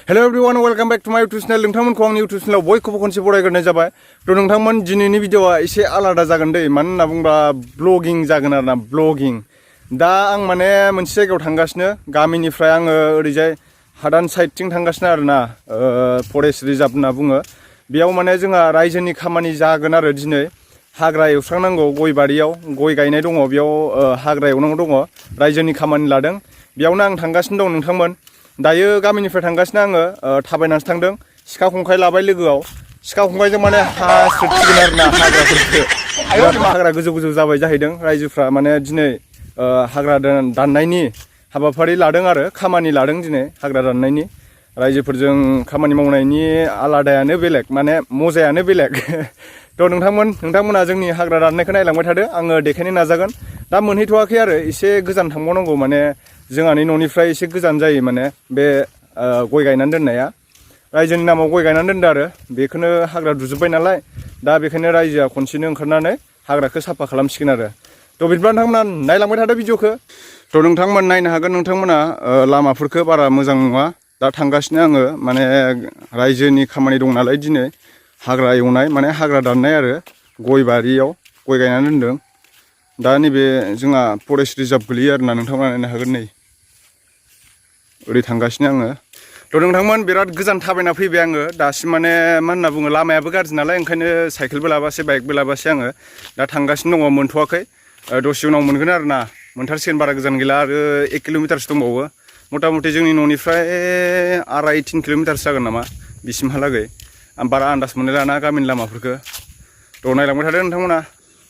hello everyone welcome back to my YouTube channel नोंथांमोनखौ आंनि YouTube चैनलाव बयखौबो खनसे बरायग्रोनाय जाबाय थ' नोंथांमोन दिनैनि भिडिअआ एसे आलादा जागोन दै मानो होनना बुंबा ब्लगिं जागोन आरोना ब्लगिं दा आं माने मोनसे जायगायाव थांगासिनो गामिनिफ्राय आङो ओरैजाय हादान साइडथिं थांगासिनो आरोना फरेस्ट रिजार्भ होनना बुङो बेयाव माने जोंहा रायजोनि खामानि जागोन आरो दिनै हाग्रा एवस्रांनांगौ गय बारियाव गय गायनाय दङ बेयाव हाग्रा एवनांगौ दङ रायजोनि खामानि लादों बेयावनो आं थांगासिनो दं नोंथांमोन दायो गामिनिफ्राय थांगासिनो आङो थाबायनानैसो थांदों सिखा खंखाय लाबाय लोगोआव सिखा खंखायजों माने हास्रोदसिगोन आरोना हाग्राफोरखौ हाग्रा गोजौ गोजौ जाबाय जाहैदों रायजोफ्रा माने दिनै हाग्रा दाननायनि हाबाफारि लादों आरो खामानि लादों दिनै हाग्रा दाननायनि रायजोफोरजों खामानि मावनायनि आलादायानो बेलेग माने मजायानो बेलेग थ' नोंथांमोना जोंनि हाग्रा दाननायखौ नायलांबाय थादो आङो देखायनो नाजागोन दा मोनहैथ'वाखै आरो एसे गोजान थांबावनांगौ माने जोंहानि न'निफ्राय एसे गोजान जायो माने बे गय गायनानै दोननाया रायजोनि नामाव गय गायनानै दोनदों आरो बेखौनो हाग्रा दुजोब्बाय नालाय दा बेखायनो रायजोआ खनसेनो ओंखारनानै हाग्राखौ साफा खालामसिगोन आरो थ' बिदिब्ला नोंथांमोना नायलांबाय थादो भिडिअखौ थ' नोंथांमोन नायनो हागोन नोंथांमोना लामाफोरखौ बारा मोजां नङा दा थांगासिनो आङो माने रायजोनि खामानि दं नालाय दिनै हाग्रा एवनाय माने हाग्रा दाननाय आरो गय बारियाव गय गायनानै दोनदों दा नैबे जोंहा फरेस्ट रिजार्भ गोलैयो आरोना नोंथांमोना नायनो हागोन नै ओरै थांगासिनो आङो थ' नोंथांमोन बिराद गोजान थाबायना फैबाय आङो दासिम माने मा होनना बुङो लामायाबो गाज्रि नालाय ओंखायनो साइकेलबो लाबासै बाइकबो लाबासै आङो दा थांगासिनो दङ मोनथ'वाखै दसे उनाव मोनगोन आरोना मोनथारसिगोन बारा गोजान गैला आरो 1 किल'मिटारसो दंबावो मथा मथि जोंनि न'निफ्राय 2.5-3 किल'मिटारसो जागोन नामा बिसिमहालागै आं बारा आन्दाज मोनलायलाना गामिनि लामाफोरखौ थ' नायलांबाय थादो नोंथांमोना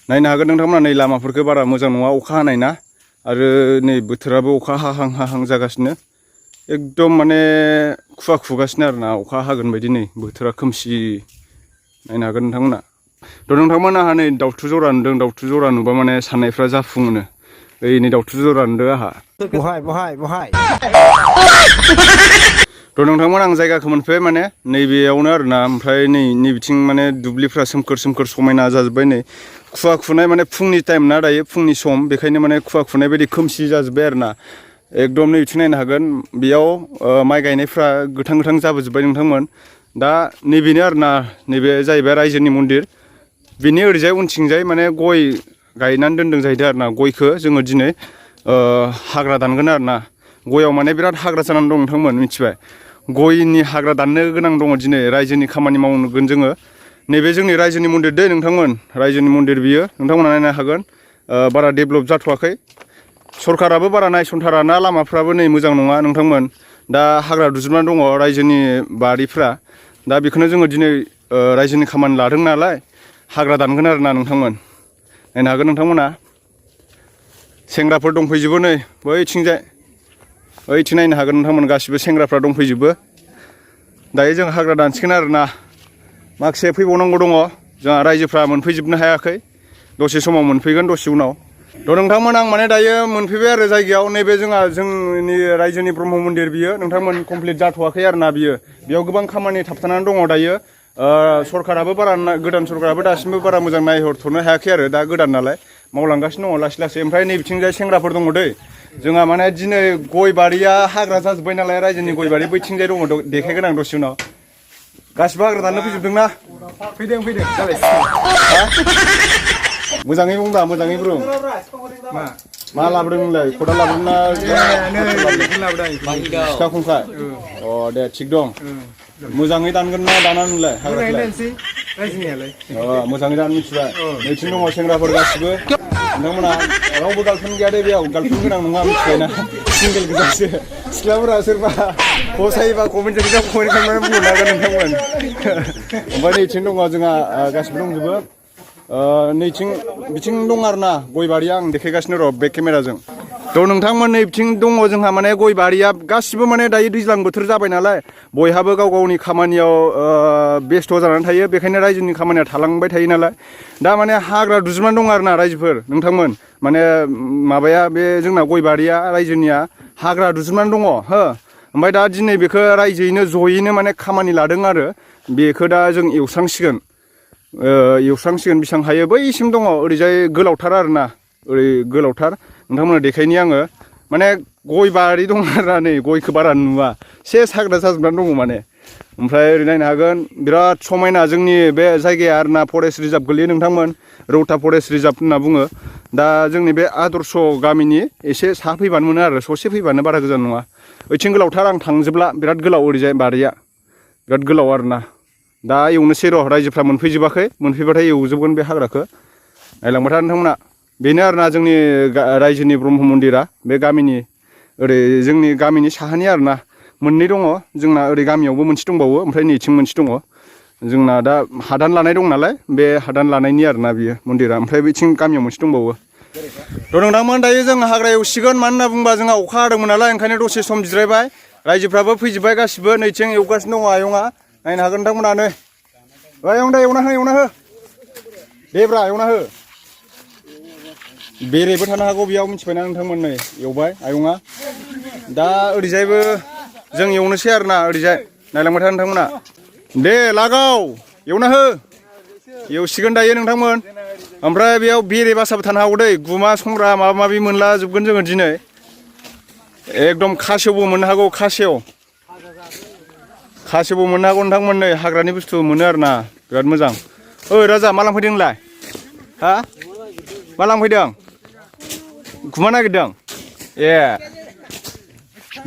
नायनो हागोन नोंथांमोना नै लामाफोरखौ बारा मोजां नङा अखा हानाय ना आरो नै बोथोराबो अखा हाहां जागासिनो एकदम माने खुवा खुगासिनो आरोना अखा हागोन बायदि नै बोथोरा खोमसि नायनो हागोन नोंथांमोना थ' नोंथांमोना आंहा नै दाउथु जरा नुदों दाउथु जरा नुबा माने साननायफ्रा जाफुङोनो ओइ नै दाउथु जरा नुदों आंहा बहाय थ' नोंथांमोन आं जायगाखौ मोनफैबाय माने नैबेयावनो आरोना ओमफ्राय नै बिथिं माने दुब्लिफ्रा सोमखोर समायना जाजोब्बाय नै खुवा खुनाय माने फुंनि टाइम ना दायो फुंनि सम बेखायनो माने खुवा खुनाय बायदि खोमसि जाजोब्बाय आरोना एकदम नै बिथिं नायनो हागोन बेयाव माइ गायनायफ्रा गोथां जाबोजोब्बाय नोंथांमोन दा नैबेनो आरोना नैबे जाहैबाय रायजोनि मन्दिर बेनि ओरैजाय उनथिंजाय माने गय गायनानै दोनदों जाहैदों आरोना गयखौ जोङो दिनै हाग्रा दानगोन आरोना गयाव माने बिराद हाग्रा जानानै दं नोंथांमोन मिथिबाय गयनि हाग्रा दाननो गोनां दङ दिनै रायजोनि खामानि मावगोन जोङो नैबे जोंनि रायजोनि मन्दिर दै नोंथांमोन रायजोनि मन्दिर बियो नोंथांमोना नायनो हागोन बारा डेभेलप जाथ'वाखै सरकाराबो बारा नायसनथारा ना लामाफ्राबो नै मोजां नङा नोंथांमोन दा हाग्रा दुजोबनानै दङ रायजोनि बारिफ्रा दा बेखौनो जोङो दिनै रायजोनि खामानि लादों नालाय हाग्रा दानगोन आरोना नोंथांमोन नायनो हागोन नोंथांमोना सेंग्राफोर दंफैजोबो नै बैथिंजाय ओइथिं नायनो हागोन नोंथांमोन गासिबो सेंग्राफ्रा दंफैजोबो दायो जों हाग्रा दानसिगोन आरोना माखासे फैबावनांगौ दङ जोंहा रायजोफ्रा मोनफैजोबनो हायाखै दसे समाव मोनफैगोन दसे उनाव थ' नोंथांमोन आं माने दायो मोनफैबाय आरो जायगायाव नैबे जोंनि रायजोनि ब्रह्म मन्दिर बियो नोंथांमोन कमप्लिट जाथ'वाखै आरोना बियो बेयाव गोबां खामानि थाबथानानै दङ दायो सरकाराबो गोदान सरकाराबो दासिमबो बारा मोजां नायहरथ'नो हायाखै आरो दा गोदान नालाय मावलांगासिनो दङ लासै ओमफ्राय नै बिथिंजाय सेंग्राफोर दङ दै जोंहा माने दिनै गय बारिया हाग्रा जाजोब्बाय नालाय रायजोनि गय बारि बैथिंजाय दङ देखायगोन आं दसे उनाव गासिबो हाग्रा दाननो फैजोबदोंना फैदों जाबाय मोजाङै बुंदा मोजाङै बुं मा लाबोदों नोंलाय खदाल लाबोदों ना सिखा खंखाय अ दे थिग दं मोजाङै दानगोन ना दाना नोंलाय मोजाङै दानो मिथिबाय नैथिं दङ सेंग्राफोर गासिबो नोंथांमोना रावबो गार्लफ्रेन्ड गैया दे बेयाव गार्लफ्रेन्ड गोनां नङा मिथिबायना सिंगेल गोजासो सिख्लाफोरा सोरबा फसायोबा कमेन्ट खालामनानै बुंनो हागोन नोंथांमोन ओमफ्राय नैथिं दङ जोंहा गासिबो दंजोबो बिथिं दं आरोना गय बारिया आं देखायगासिनो र' बेक केमेराजों थ' नोंथांमोन नै बिथिं दङ जोंहा माने गय बारिया गासिबो माने दायो दैज्लां बोथोर जाबाय नालाय बयहाबो गाव गावनि खामानियाव बेस्थ' जानानै थायो बेखायनो रायजोनि खामानिया थालांबाय थायो नालाय दा माने हाग्रा दुजोबनानै दं आरोना रायजोफोर नोंथांमोन माने माबाया बे जोंना गय बारिया रायजोनिया हाग्रा दुजोबनानै दङ हो ओमफ्राय दा दिनै बेखौ रायजोयैनो जयैनो माने खामानि लादों आरो बेखौ दा जों एवस्रांसिगोन बेसेबां हायो बैसिम दङ ओरैजाय गोलावथार आरोना ओरै गोलावथार नोंथांमोना देखायनि आङो माने गय बारि दं आरोना नै गयखौ बारा नुवा सेस हाग्रा जाजोबनानै दङ माने ओमफ्राय ओरै नायनो हागोन बिराद समायना जोंनि बे जायगाया आरोना फरेस्ट रिजार्भ गोलैयो नोंथांमोन रौता फरेस्ट रिजार्भ होनना बुङो दा जोंनि बे आदर्श गामिनि एसे साहा फैबानो मोनो आरो ससे फैबानो बारा गोजान नङा ओइथिं गोलावथार आं थांजोबला बिराद गोलाव ओरैजाय बारिया बिराद गोलाव आरोना दा एवनोसै र' रायजोफ्रा मोनफैजोबाखै मोनफैबाथाय एवजोबगोन बे हाग्राखौ नायलांबाय था नोंथांमोना बेनो आरोना जोंनि रायजोनि ब्रह्म मन्दिरा बे गामिनि ओरै जोंनि गामिनि साहानि आरोना मोननै दङ जोंना ओरै गामियावबो मोनसे दंबावो ओमफ्राय नैथिं मोनसे दङ जोंना दा हादान लानाय दं नालाय बे हादान लानायनि आरोना बियो मन्दिरा ओमफ्राय बेथिं गामियाव मोनसे दंबावो थ' नोंथांमोन दायो जों हाग्रा एवसिगोन मानो होनना बुंबा जोंहा अखा हादोंमोन नालाय ओंखायनो दसे सम जिरायबाय रायजोफ्राबो फैजोब्बाय गासिबो नैथिं एवगासिनो दङ आयंआ नायनो हागोन नोंथांमोना नै आयं दे एवना हो देब्रा एवना हो बेरेबो थानो हागौ बेयाव मिथिबायना नोंथांमोन नै एवबाय आयंआ दा ओरैजायबो जों एवनोसै आरोना ओरैजाय नायलांबाय था नोंथांमोना दे लागाव एवना हो एवसिगोन दायो नोंथांमोन ओमफ्राय बेयाव बेरे बासाबो थानो हागौ दै गुमा संग्रा माबा माबि मोनला जोबगोन जोङो दिनै एकदम खासेवबो मोननो हागौ खासेवबो मोननो हागौ नोंथांमोन नै हाग्रानि बुस्थु मोनो आरोना बिराद मोजां ओइ राजा मा लांफैदों नोंलाय हा मा लांफैदों गुमा नागिरदों ए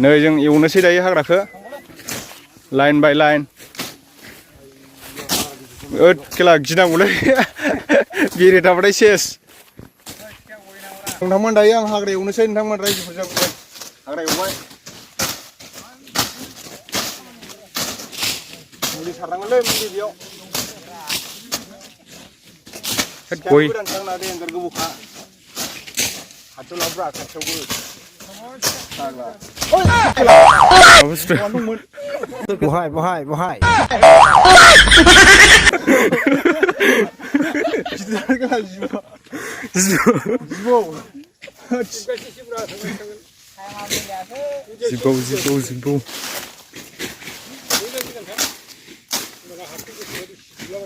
नै जों एवनोसै दायो हाग्राखौ लाइन बाय लाइन खेला गिनांगौलै बेरे थाबाथाय सेस नोंथांमोन दायो आं हाग्रा एवनोसै नोंथांमोन रायजोफोरजों हाग्रा एवबाय मुलि सारनांगोनलै मुलि बेयाव गय गोदानखांना दे एंगार गोबौखा खाथियाव लाब्रा खाथियावबो बहाय जिबौ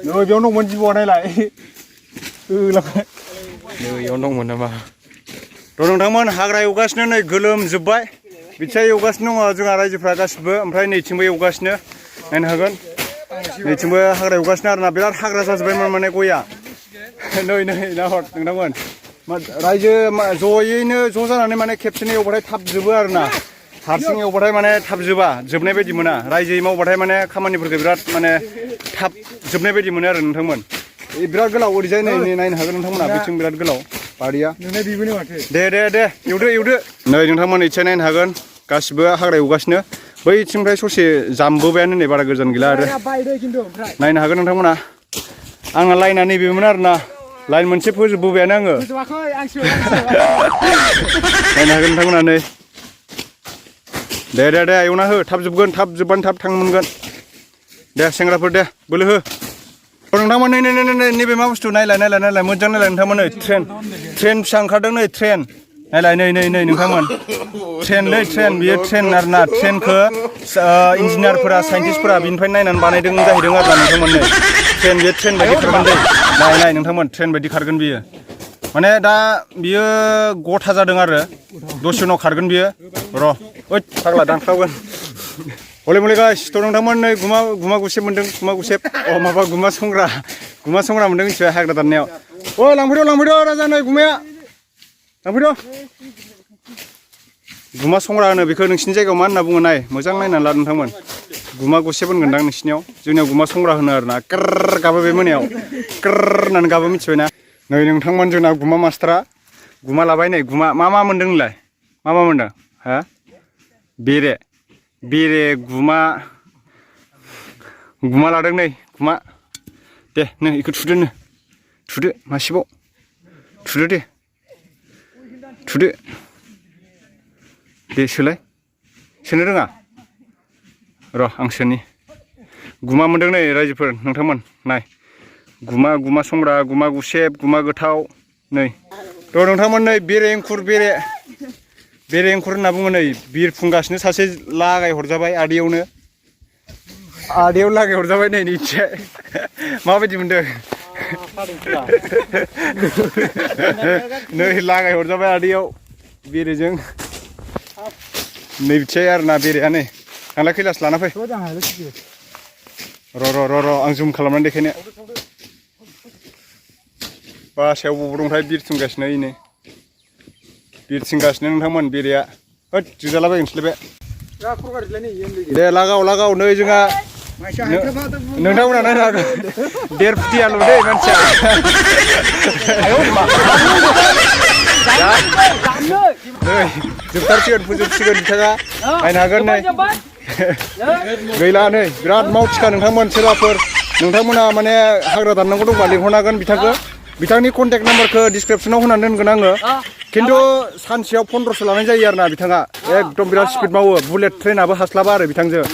नै बेयाव दंमोन जिबौआ नायलाय बेयाव दंमोन नामा थ' नोंथांमोन हाग्रा एवगासिनो नै गोलोमजोब्बाय बिथिंजाय एवगासिनो दङ जोंहा रायजोफ्रा गासिबो ओमफ्राय नैथिंबो एवगासिनो नायनो हागोन नैथिंबो हाग्रा एवगासिनो आरोना बिराद हाग्रा जाजोब्बायमोन माने गया नै नाहर नोंथांमोन रायजो जयैनो ज' जानानै माने खेबसेनो एवबाथाय थाब जोबो आरोना हारसिं एवबाथाय माने थाब जोबनाय बायदि मोना रायजोयै मावबाथाय माने खामानिफोरखौ बिराद माने थाब जोबनाय बायदि मोनो आरो नोंथांमोन बिराद गोलाव ओरैजाय नै नायनो हागोन नोंथांमोना बिथिं बिराद गोलाव बारिया दे एवदो नै नोंथांमोन इथिं नायनो हागोन गासिबो हाग्रा एवगासिनो बैथिंनिफ्राय ससे जामबोबायानो नै बारा गोजान गैला आरो नायनो हागोन नोंथांमोना आंना लाइना नैबेमोन आरोना लाइन मोनसे फोजोबबोबायानो आङो नायनो हागोन नोंथांमोना नै दे एवना हो थाब जोबगोन थाब जोबबानो थाब थांनो मोनगोन दे सेंग्राफोर दे बोलो हो नोंथांमोन नै नैबे मा बुस्थु नायलाय मोजां नायलाय नोंथांमोन नै ट्रेन फिसा ओंखारदों नै ट्रेन नायलाय नै नोंथांमोन ट्रेन बियो ट्रेन आरोना ट्रेनखौ इन्जिनियारफोरा साइन्टिस्टफोरा बिनिफ्राय नायनानै बानायदों जाहैदों आरोना नोंथांमोन नै बे ट्रेन बायदि खारगोन दै नाय नोंथांमोन ट्रेन बायदि खारगोन बियो माने दा बियो गथा जादों आरो दसे उनाव खारगोन बियो र' ओइ फाग्ला दानख्लावगोन हले गाइस थ' नोंथांमोन नै गुमा गुसेब मोनदों माबा गुमा संग्रा मोनदों मिथिबाय हाग्रा दाननायाव लांफैद' राजा नै गुमाया लांफैद' गुमा संग्रा होनो बेखौ नोंसिनि जायगायाव मा होनना बुङो नाय मोजां नायनानै ला नोंथांमोन गुमा गुसेब होनगोनदां नोंसिनियाव जोंनियाव गुमा संग्रा होनो आरोना क्र गाबो बे मोनायाव क्र होननानै गाबो मिथिबायना नै नोंथांमोन जोंना गुमा मास्टारा गुमा लाबाय नै गुमा मा मोनदों नोंलाय मा मोनदों हा बेरे गुमा लादों नै गुमा दे नै बेखौ थुदो मासेबाव थुदो दे सोनो रोङा र' आं सोनि गुमा मोनदों नै रायजोफोर नोंथांमोन नाय गुमा संग्रा गुमा गुसेब गुमा गोथाव नै थ' नोंथांमोन नै बेरे एंखुर होनना बुङो नै बिरफुंगासिनो सासे लागाय हरजाबाय आदैयाव लागाय हरजाबाय नै निथिया माबायदि मोनदों नै लागाय हरजाबाय आदैयाव बेरेजों नै बिथियाय आरोना बेरेया नै थांलाय खैलास लाना फै र' आं जुम खालामनानै देखायनो बा सायाव बबाव दंथाय बिरथिंगासिनो इनो बिरथिंगासिनो नोंथांमोन बेरेया होद जुजालाबायगोनसैलाय बे दे लागाव नै जोंहा नोंथांमोना नायनो हागोन 1.5 फुटियाल' दै मानसिया नै जोबथारसिगोन फोजोबसिगोन बिथाङा नायनो हागोन नै गैला नै बिराद मावथिखा नोंथांमोन सोरबाफोर नोंथांमोना माने हाग्रा दाननांगौ दंबा लिंहरनो हागोन बिथांखौ बिथांनि कन्टेक्ट नाम्बारखौ डिसक्रिपसनाव होनानै दोनगोन आङो खिन्थु सानसेयाव 1500 लानाय जायो आरोना बिथाङा एकदम बिराद स्पिड मावो बुलेट ट्रेनाबो हास्लाबा आरो बिथांजों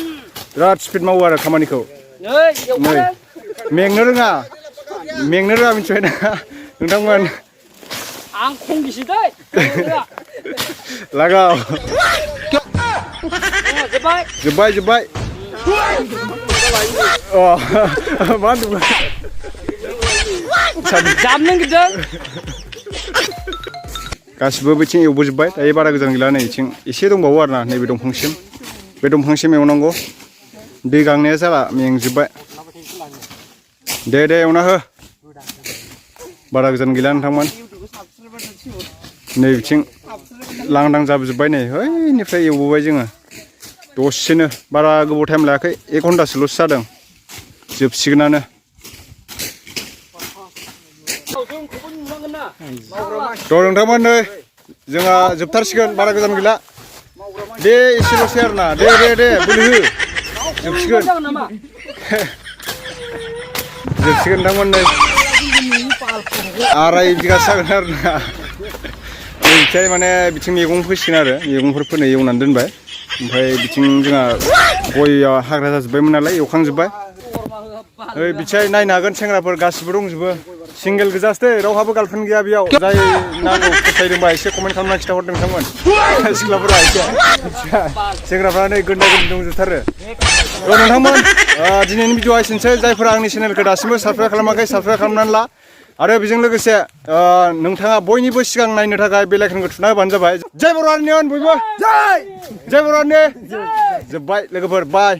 बिराद स्पिड मावो आरो खामानिखौ नै मेंनो रोङा मिथिबाय ना नोंथांमोन आं खंगिसो दै लागाव जोब्बाय अ मा होनदोंमोन जामनो गिदों गासिबो बिथिं एवबोजोब्बाय दायो बारा गोजान गैला नै बिथिं एसे दंबावो आरोना नैबे दंफांसिम बे दंफांसिम एवनांगौ दै गांनाया जाला मेंजोब्बाय दे एवना हो बारा गोजान गैला नोंथांमोन नै बिथिं लांदां जाबोजोब्बाय नै हैनिफ्राय एवबोबाय जोङो दसेनो बारा गोबाव टाइम लायाखै 1 घन्टासोल'सो जादों जोबसिगोनानो थ' नोंथांमोन नै जोंहा जोबथारसिगोन बारा गोजान गैला दे एसेल'सै आरोना दे बोलो हो जोबसिगोन नोंथांमोन नै 2.5 बिगासो जागोन आरोना बिथिं माने बिथिं मैगं फोसिगोन आरो मैगंफोर फोनो एवनानै दोनबाय ओमफ्राय बिथिं जोंहा गयआ हाग्रा जाजोब्बायमोन नालाय एवखांजोब्बाय ओइ बिथिं नायनो हागोन सेंग्राफोर गासिबो दंजोबो सिंगेल गोजासो दै रावहाबो गार्लफ्रेन्ड गैया बेयाव जाय नांगौ फसायदोंबा एसे कमेन्ट खालामना खिथाहर नोंथांमोन सिख्लाफोरा एसे सेंग्राफ्रा नै गोन्दा दंजोबथारो नोंथांमोन दिनैनि भिडिअआ एसेनोसै जायफोरा आंनि चेनेलखौ दासिमबो साबस्क्राइब खालामाखै साबस्क्राइब खालामनानै ला आरो बेजों लोगोसे नोंथाङा बयनिबो सिगां नायनो थाखाय बेल आइकनखौ थुना होबानो जाबाय जय बर' हारिनि बयबो जय बर' हारिनि जोब्बाय लोगोफोर बाय